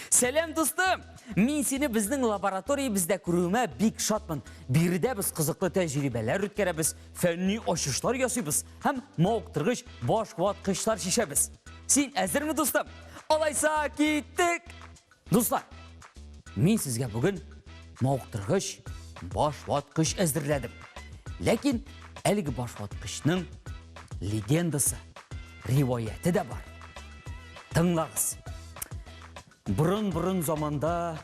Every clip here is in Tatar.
Сәлам, дустым! Мин сине безнең лабораториябездә күрүемә бик шатмын. Биредә без кызыклы тәҗрибәләр үткәрәбез, фәнни ачышлар ясыйбыз һәм мавыктыргыч баш ваткычлар чишәбез. Син әзерме, дустым? Алайса, киттек! Дуслар, мин сезгә бүген мавыктыргыч баш ваткыч әзерләдем. Ләкин әлеге баш ваткычның легендасы, риваяте дә бар. Тыңлагыз. Борын-борын заманда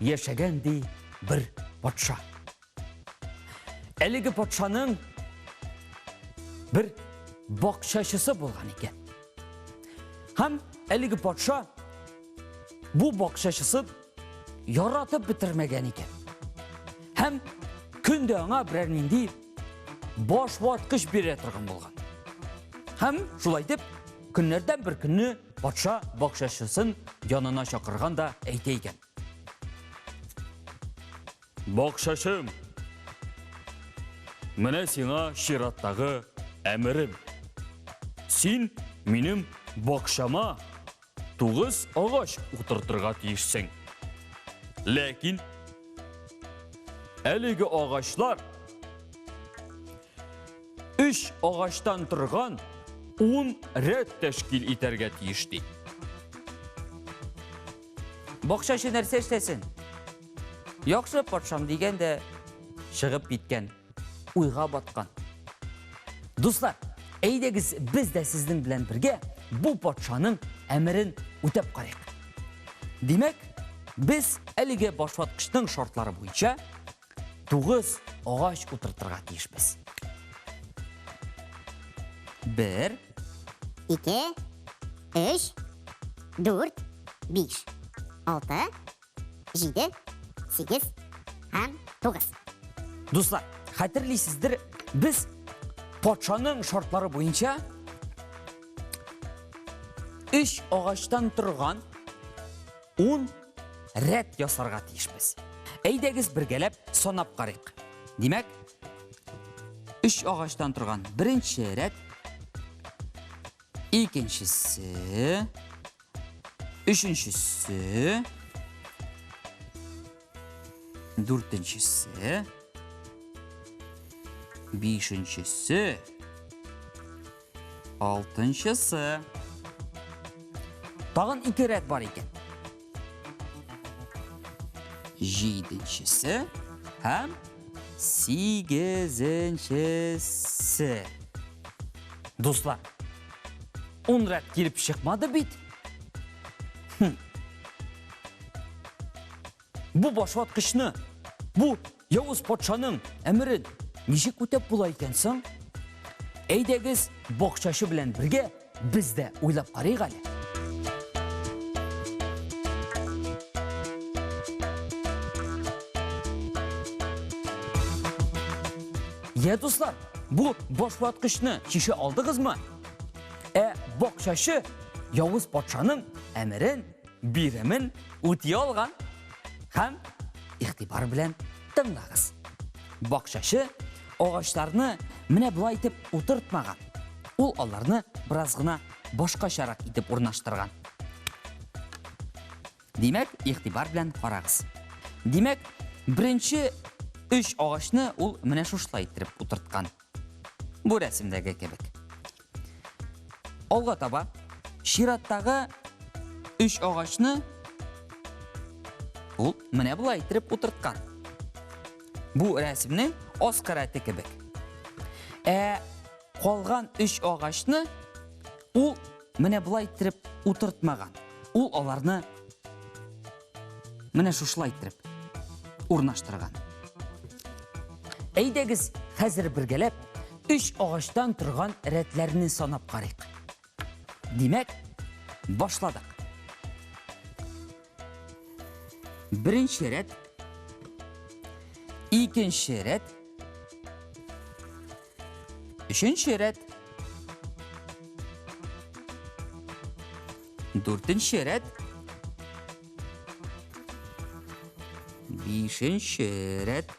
яшәгән ди бер патша. Әлеге патшаның бер бакчачысы булган икән. Һәм әлеге патша бу бакчачысы яратып бетермәгән икән. Һәм көндә аңа берәр нинди баш ваткыч бирә торган булган. Һәм шулай итеп, көннәрдән бер көнне патша бакчачысын янына чакырган да әйтә икән. Бакчачым, менә сиңа чираттагы әмерем. Син минем бакчама 9 агач утыртырга тиешсең. Ләкин әлеге агачлар өч агачтан торган 10 рәт тәшкил итәргә тиеш ди. Бакчачы нәрсә эшләсен? Яхшы патшам дигән дә чыгып киткән, уйга баткан. Дуслар, әйдәгез без дә сезнең белән бергә бу патшаның әмерен үтәп карыйк. Димәк, без әлеге башваткычның шартлары буенча 9 агач утыртырга тиешбез. 1 2 3 4 5 6 7 8 һәм 9. Дуслар, хәтерлисездер, без патшаның шартлары буенча 3 агачтан торган 10 рәт ясарга тиешбез. Әйдәгез бергәләп санап карыйк. Димәк, 3 агачтан торган беренче рәт, икенчесе, өченчесе, дүртенчесе, бишенчесе, алтынчысы. Тагын ике рәт бар икән. Җиденчесе һәм сигезенчесе. Дуслар, ун рәт килеп чыкмады бит. Хм. Бу башваткычны, бу явыз патшаның әмерен ничек үтәп була икән соң? Әйдәгез, бакчачы белән бергә без дә уйлап карыйк әле. Я, дуслар, бу башваткычны чишә алдыгызмы? Ә бакчачы явыз патшаның әмерен, биремен үти алган. Һәм игътибар белән тыңлагыз. Бакчачы агачларны менә болай итеп утыртмаган. Ул аларны бераз гына башкачарак итеп урнаштырган. Димәк, игътибар белән карагыз. Димәк, беренче өч агачны ул менә шушылай иттереп утырткан. Бу рәсемдәге кебек. Алга таба чираттагы өч агачны ул менә болай иттереп утырткан. Бу рәсемнең аскы рәте кебек. Ә калган өч агачны ул менә болай иттереп утыртмаган. Ул аларны менә шушылай иттереп урнаштырган. Әйдәгез, хәзер бергәләп өч агачтан торган рәтләрне санап карыйк. Димәк, башладык. Беренче рәт, икенче рәт, өченче рәт, дүртенче рәт, бишенче рәт,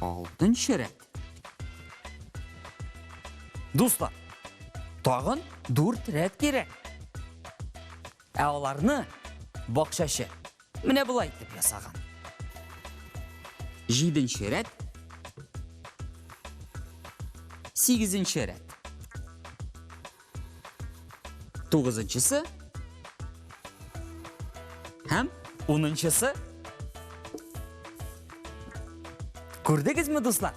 алтынчы рәт. Дуслар, тагын дүрт рәт кирәк. Ә аларны бакчачы менә болай итеп ясаган. Җиденче рәт. Сигезенче рәт. Тугызынчысы һәм унынчысы. Күрдегезме, дуслар?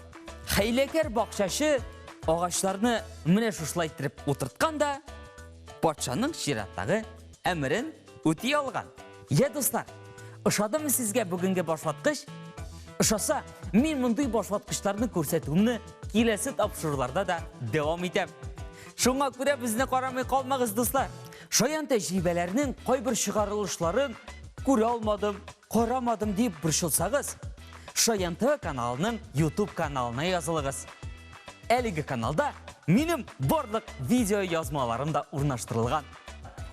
Хәйләкәр бакчачы агачларны менә шушылай иттереп утырткан да, патшаның чираттагы әмерен үти алган. Йә, дуслар, ошадымы сезгә бүгенге башваткыч? Ошаса, мин мондый башваткычларны күрсәтүемне киләсе тапшыруларда да дәвам итәм. Шуңа күрә безне карамый калмагыз, дуслар. Шаян тәҗрибәләрнең кайбер чыгарылышларын күрә алмадым, карамадым дип борчылсагыз, Шаян ТВ каналының YouTube каналына язылыгыз. Әлеге каналда минем барлык видео язмаларым да урнаштырылган.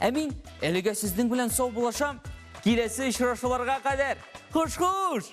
Ә мин әлегә сезнең белән сау булашам. Киләсе очрашуларга кадәр. Хуш-хуш!